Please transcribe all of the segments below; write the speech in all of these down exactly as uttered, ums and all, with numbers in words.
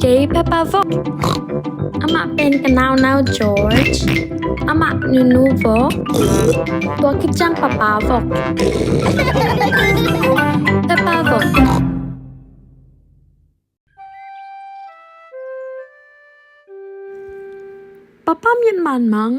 Kei Peppa Vok. Amah pen ka naunau George. Amah Nunu Vok. Tua khit ciang Papa Vok. Peppa Vok. Papa miatman mang.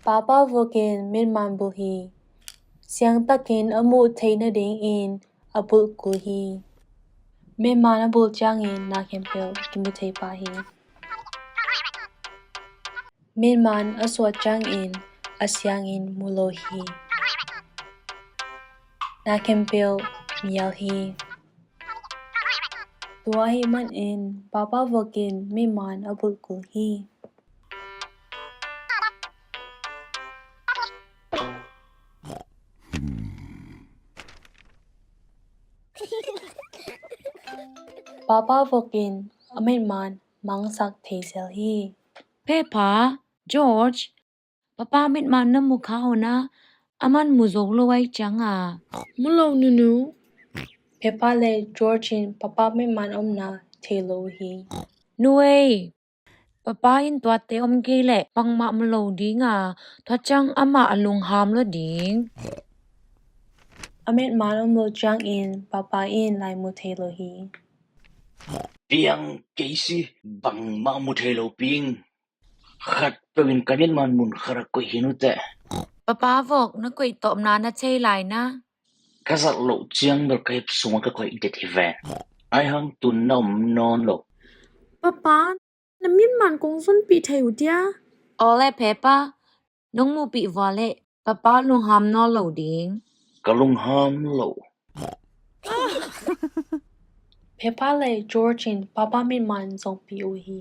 Papa Vok in miatman bulh hi. Siangtakin a muh theih nadingin a bulh kul hi. Miatman a bulh ciangin na khempeuh kimu thei pah hi. Miatman a suah ciangin a siangin mu lo hi. Na khempeuh mial hi. Tua ahih manin Papa Vok in miatman a bulh kul hi. Papa Vok in a miatman mangsak thei zel hi. Peppa, George, Papa miatman na mu kha uh na, aman mu zo lo ahih ciang a. Mu lo, Nunu. Peppa le George in Papa miatman omna thei lo uh hi. Nu ei, Papa in tuate om kei leh bangmah mu lo ding a, tua ciang amah a lungham lo ding. A miatman om lo ciangin Papa in lai mu thei lo hi. Piang kei si, bangmah mu thei lo ping. Khatpeuh in ka miatman mun khat ah koih hi nu teh. Papa Vok, na koih tawpna na thei lai na. Ka zat loh ciang bel ka hip sungah ka koih det hi ve. Ahi hang tun na om nawn lo. Papa, na miatman kong zonpih thei uh dia? Aw le Peppa, nong muhpih vua leh Papa lungham nawn lo ding. Ka lungham lo. Peppa le George in Papa miatman zongpih uh hi.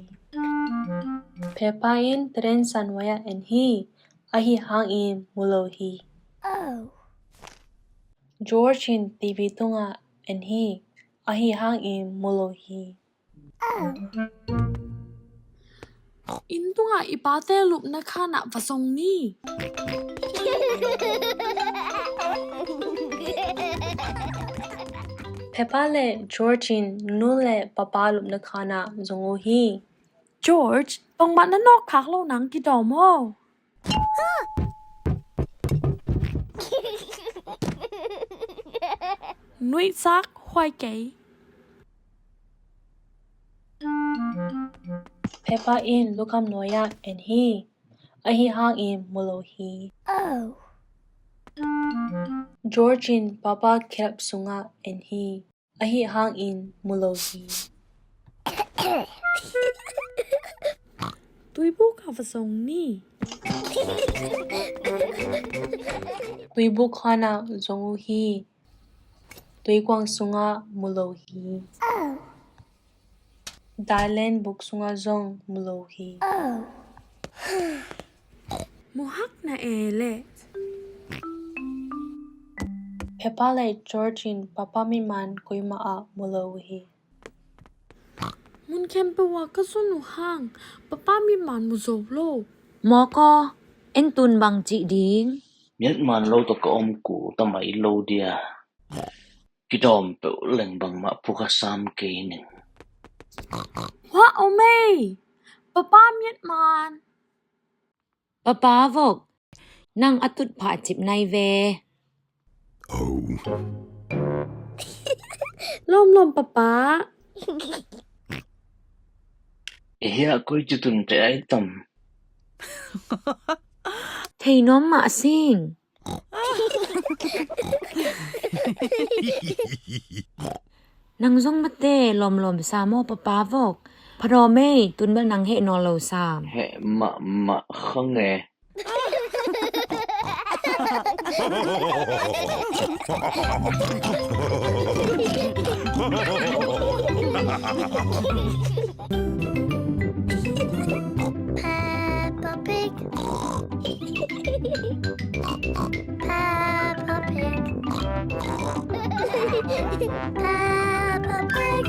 Peppa in tren san nuai ah en hi. Ahi hangin mu lo hi. George in T V tungah en hi. Ahi hangin mu lo hi. Inn tungah i pate lupna khan ah va zong ni. Peppa le George in Nunu le Papa lupna khan ah zong uh hi. George, bangmah na nawk khak lo nang kidawm aw. Nuihsak huai kei. Peppa in lukham nuai ah en hi. Ahi hangin mu lo hi. George in Papa khirap sungah en hi. Ahi hangin mu lo hi. Tuibuk ah va zong ni. Tuibuk khan ah zong uh hi. Tuikuang sungah mu lo hi. Dailen buk sungah zong mu lo hi. Muhak na e le. Peppa le George in Papa miatman koimah ah mu lo uh hi. Mun khempeuh ah ka zon uh hang Papa miatman mu zo lo. Mawk aw, en tun bang cih ding. Miatman lo tawh ka om kul ta mai lo dia. Kidawm peuh leng bangmah phukha sam kei ning. Hua om ei. Papa miatman. Papa Vok, nang a tutphah cip nai ve. Lawmlawm Papa. Ehia koi ci tun te ai tam. Thei nuam mah sing. Nang zong mate lawmlawm sa maw Papa Vok. Pha dawm ei, tun bel nang heh nawn lo sam. Heh mahmah kha nge. Peppa Pig. Peppa Pig. Peppa Pig.